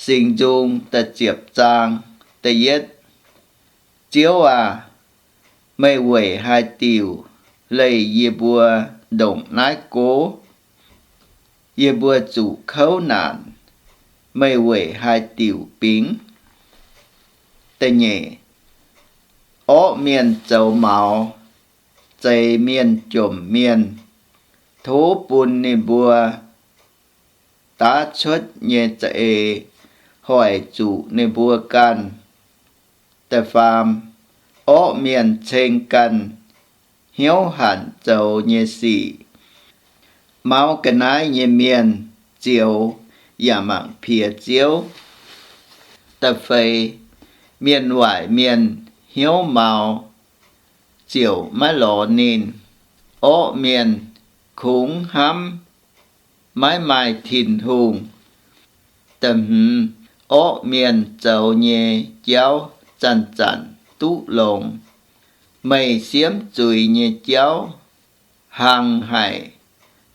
Singx Nzung da'ziepc zaang da'yietv. Ziouv aac, meih weic haaix diuc leih yie mbuo ndongc naaiv go? Yie mbuo zuqc kouv naanc, meih weic haaix diuc bingx? Da'nyeic, orqv mienh zoux maux, zeix mienh jomc mienh, tov bun ninh mbuo daav cuotv nyei za'eix hoic zuqc ninh mbuo ganh. Da'faam, orqv mienh ceng ganh hnyouv hanc zoux nyei sic. Mauv ga'naaiv nyei mienh zioux yaac mangc piex Ziouv. Da'feix, mienh waaic mienh hnyouv maux, ziouc maiv lorz ninh. Orqv mienh kungx hnamv maiv maaih Tin-Hungh. Da'hmz, orqv mienh zoux nyei jauv zanc-zanc duqv longx. Meih siemv zuiz nyei jauv hlang haic,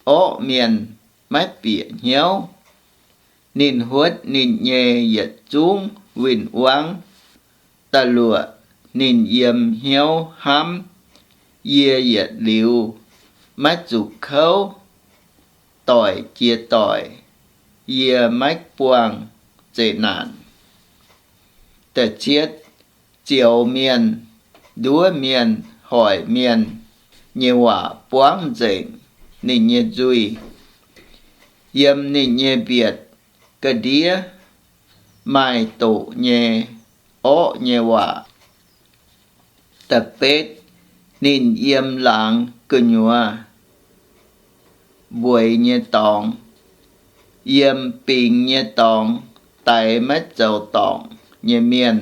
orqv mienh maiv bieqc hnyouv. Ninh huotv ninh nyei yietc zungv win-wangv. Da'luoqc, ninh yiem hnyouv hnamv, yie yietc liuz maiv zuqc kouv. Doic jiex doic, yie maiv buangh zeqc naanc. Da'cietv, zioux mienh, nduov mienh, hoic mienh nyei waac buangv nzengc ninh nyei nzuih. Yiem ninh nyei mbietc ga'ndiev maaih doqc nyei orqv nyei waac. Da'betv, ninh yiem laangz gu'nyuoz mbueiz nyei dorngx, yiem bingx nyei dorngx daix maiv zoux dorngc nyei mienh.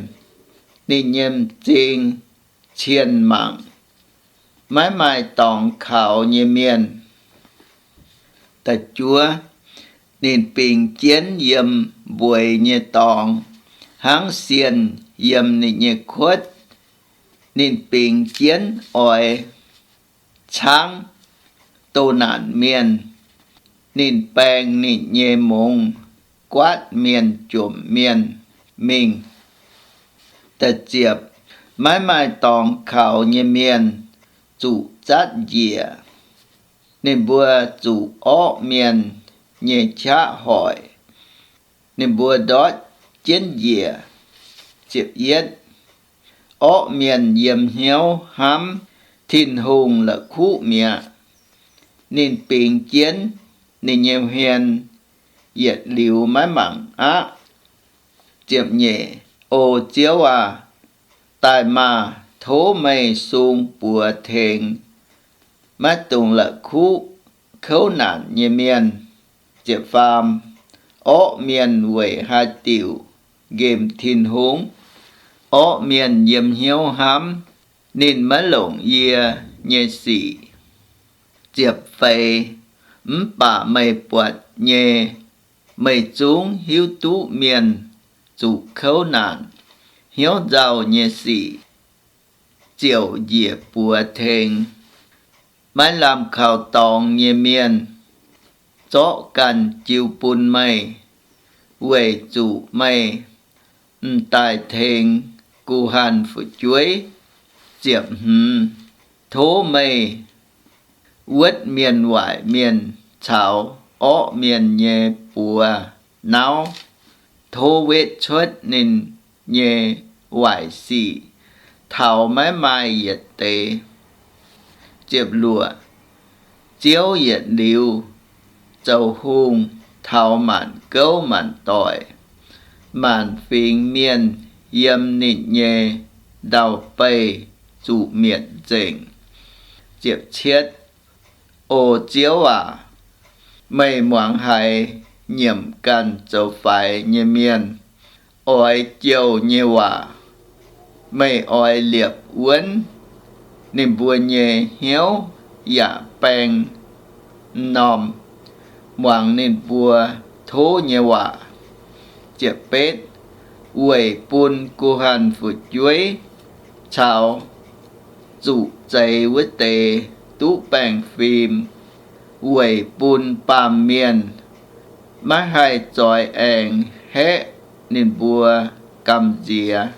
Ninh nyei m'zing cienh mangc, maiv maaih dorngx kaux nyei mienh. Da'juov, ninh bingx jienv yiem mbueiz nyei dorngx hnangv sienh yiem ninh nyei kuotv. Ninh bingx jienv oix caangv doh naanc mienh. Ninh baeng ninh nyei mongx guaatv mienh jomc mienh mingh. Da'ziepc, maiv maaih dorngx kaux nyei mienh zuqc zatv njiec. Ninh mbuo zuqc orqv mienh nyei qaqv hoic. Ninh mbuo ndortv jienv njiec. Ziepc yietv, orqv mienh yiem hnyouv hnamv Tin-Hungh la'kuqv mi'aqv. Ninh bingx jienv ninh nyei hmien yietc liuz maiv mangc aqv. Ziepc nyeic, O Ziouv aac, daaih maah! Tov meih sung buoz tengx maiv dungx la'kuqv kouv naanc nyei mienh. Ziepc faam, orqv mienh weic haaix diuc nqemh Tin-Hungh? Orqv mienh yiem hnyouv hnamv, ninh maiv longc yie nyei sic. Ziepc feix, mv baac meih buatc nyei, meih zungv hiuv duqv mienh zuqc kouv naanc, hnyouv nzauh nyei sic, ziouc njiec buoz tengx. Maiv lamh kaux dorngx nyei mienh zorqv ganh jiu bun meih, weic zuqc meih m'daaih tengx guh hanh fu'jueiv. Ziepc hmz, tov meih wuotv mienh waaic mienh caux orqv mienh nyei buoz nauv. Tov wetv cuotv ninh nyei waaic sic taux maiv maaih yietc deix. Ziepc luoqc, Ziouv yietc liuz zoux hungh taux maanc gouv maanc doic, maanc fingx mienh yiem ninh nyei ndau-beih zuqc mietc nzengc. Ziepc cietv, O Ziouv aac, meih muangx haiz nyiemc ganh zoux faix nyei mienh oix jouh nyei waac. Meih oix liepc wuonv ninh mbuo nyei hnyouv yaac baeng m'normh muangx ninh mbuo tov nyei waac. Ziepc betv, weic bun guh hanh fu'jueiv caux zuqc zeix wuov deix duqv baengh fim, weic bun baamh mienh maiv haih zoix aengx haeqv Ninh mbuo gamh nziex